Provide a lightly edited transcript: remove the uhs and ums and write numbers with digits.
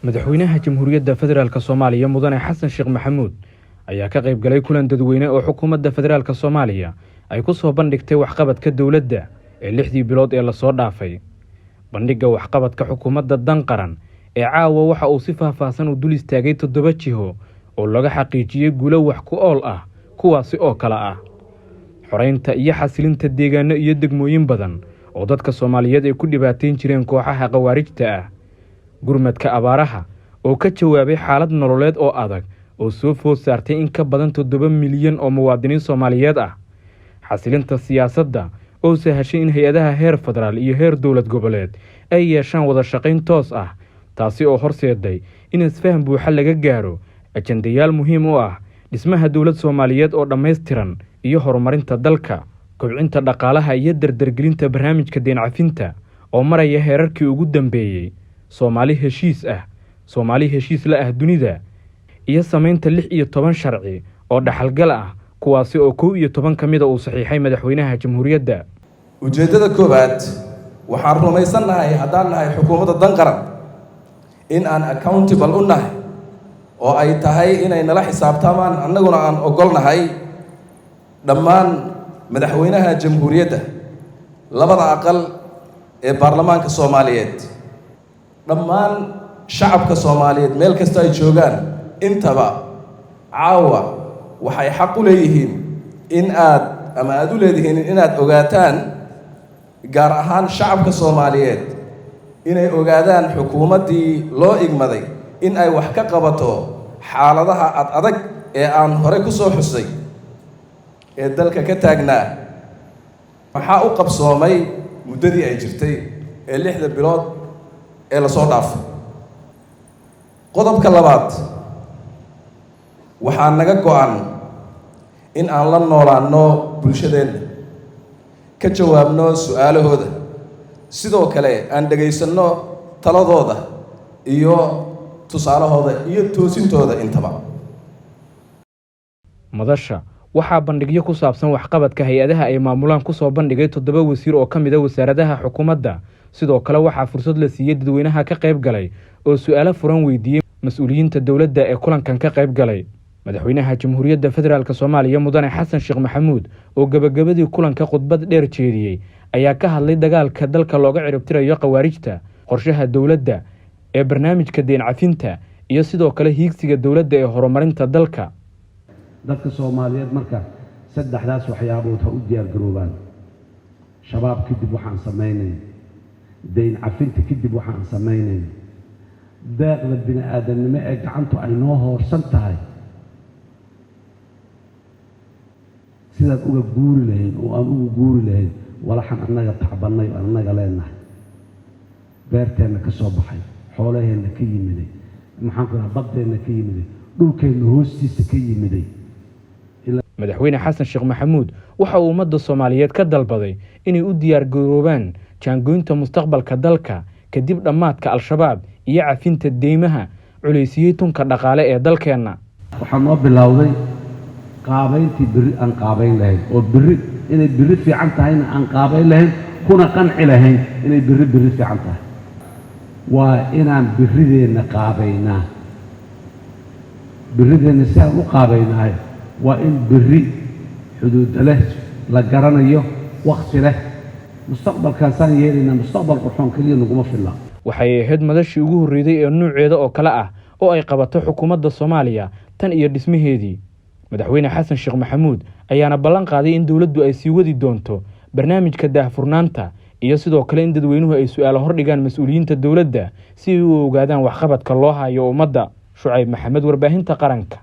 Madaxweynaha Jamhuuriyadda Federaalk Soomaaliya, Mudane Xasan Sheekh Maxamuud, ayaa ka qayb galay kulan dadweyne oo xukuumadda federaalk Soomaaliya ay ku soo bandhigtay waxqabadka dowladda ee 6dii bilood ee lasoo dhaafay. Bandhigga waxqabadka xukuumadda Dan Qaran ee caawa waxa uu si faahfaahsan u dul istaagay 7 jiho oo laga xaqiijiyey guulo wax ku ool ah, kuwaasi oo kale ah: xoreynta iyo xasilinta deegaano iyo degmooyin badan oo dadka Soomaaliyeed ay ku dhibaateyn jireen kooxaha khawaarijta ah, gurmadka abaaraha oo ka jawaabay xaalad nololeed oo adag oo soo food saartay in ka badan 7 milyan oo muwaadiniin Soomaaliyeed ah, xasilinta siyaasadda oo sahashay in hay-adaha heer federaal iyo heer dowlad goboleed ay yeeshaan wada shaqayn toos ah, taasi oo horseeday in isfaham buuxa laga gaaro ajandayaal muhiim u ah dhismaha dowlad Soomaaliyeed oo dhammaystiran iyo horumarinta dalka, kobcinta dhaqaalaha iyo dardargelinta barnaamijka deyn cafinta oo maraya heerarkii ugu dambeeyey, Soomaali heshiis ah, Soomaali heshiis la ah dunida, iyo samaynta 16 sharci oo dhaxalgal ah, kuwaasi oo 11 ka mida uu saxiixay madaxweynaha jamhuuriyadda. Ujeeddada koowaad, waxaan rumaysannahay haddaan nahay xukuumadda Dan Qaran in aan accountable u nahay oo ay tahay inay nala xisaabtamaan, annaguna aan ogolnahay dhammaan madaxweynaha jamhuuriyadda, labada aqal ee baarlamaanka Soomaaliyeed, dhammaan shacabka Soomaaliyeed meel kasta ay joogaan. Intaba caawa waxay xaq u leeyihiin in aad ama aada u leedihiin inaad ogaataan, gaar ahaan shacabka Soomaaliyeed inay ogaadaan xukuumaddii loo igmaday in ay wax ka qabato xaaladaha ad adag ee aan hore ku soo xusay ee dalka ka taagnaa. Maxaa u qabsoomay muddadii ay jirtay ee 6da bilood ee lasoo dhaafay? Qodobka labaad, waxaa naga go-an in aan la noolaanno bulshadeenna, ka jawaabno su-aalahooda, sidoo kale aan dhegaysanno taladooda iyo tusaalahooda iyo toosintooda intaba. Madasha waxaa bandhigyo ku saabsan waxqabadka hay-adaha ay maamulaan kusoo bandhigay 7 wasiir oo ka mid a wasaaradaha xukuumadda. Sidoo kale waxaa fursad la siiyey dadweynaha ka qayb galay oo su-aalo furan weydiiyey mas-uuliyiinta dowladda ee kulankan ka qayb galay. Madaxweynaha Jamhuuriyadda Federaalk Soomaaliya, Mudane Xasan Sheekh Maxamuud, oo gebagabadii kulanka khudbad dheer jeediyey, ayaa ka hadlay dagaalka dalka looga ciribtirayo khawaarijta, qorshaha dowladda ee barnaamijka deyn cafinta iyo sidoo kale hiigsiga dowladda ee horumarinta dalka. Dadka Soomaaliyeed marka saddexdaas waxyaabood ha u diyaargaroobaan: Shabaab kadib waxaan samaynayn, dayn cafinta kadib waxaan samaynayn, deeqda bini aadamnimo ee gacantu ay noo hoorsan tahay sidaad uga guuri lahayn oo aan uga guuri lahayn walaxan annaga tacbannay oo annaga leenahay, beerteenna ka soo baxay, xoolaheenna ka yimiday, maxaan ku dhaha, baddeenna ka yimiday, dhulkeenna hoostiisa ka yimiday. Madaxweyne Xasan Sheekh Maxamuud waxa uu ummadda Soomaaliyeed ka dalbaday inay u diyaargaroobaan jaangoynta mustaqbalka dalka kadib dhammaadka Al-Shabaab iyo cafinta deymaha culaysiyey tunka dhaqaale ee dalkeenna. Waxaa noo bilowday qaabayntii berri aan qaabayn lahayn, oo berri inay berri fiican tahayna aan qaabayn lahayn, kuna qanci lahayn inay berri berri fiican tahay. Waa inaan berrideenna qaabaynaa. Berrideenna si aan u qaabaynahay waa in berri xuduuda leh, la garanayo, wakhti leh. Mustaqbalkaasaan yeelaynaa, mustaqbal qurxoon keliya naguma filla. Waxay ahayd madashii ugu horreeyday ee nuuceeda oo kale ah oo ay qabato xukuumadda Soomaaliya tan iyo dhismaheedii. Madaxweyne Xasan Sheekh Maxamuud ayaana ballan qaaday in dowladdu ay sii wadi doonto barnaamijka daahfurnaanta iyo sidoo kale in dadweynuhu ay su-aalo hordhigaan mas-uuliyiinta dowladda si ay u ogaadaan waxqabadka loo hayo ummadda. Shucayb Maxamed, Warbaahinta Qaranka.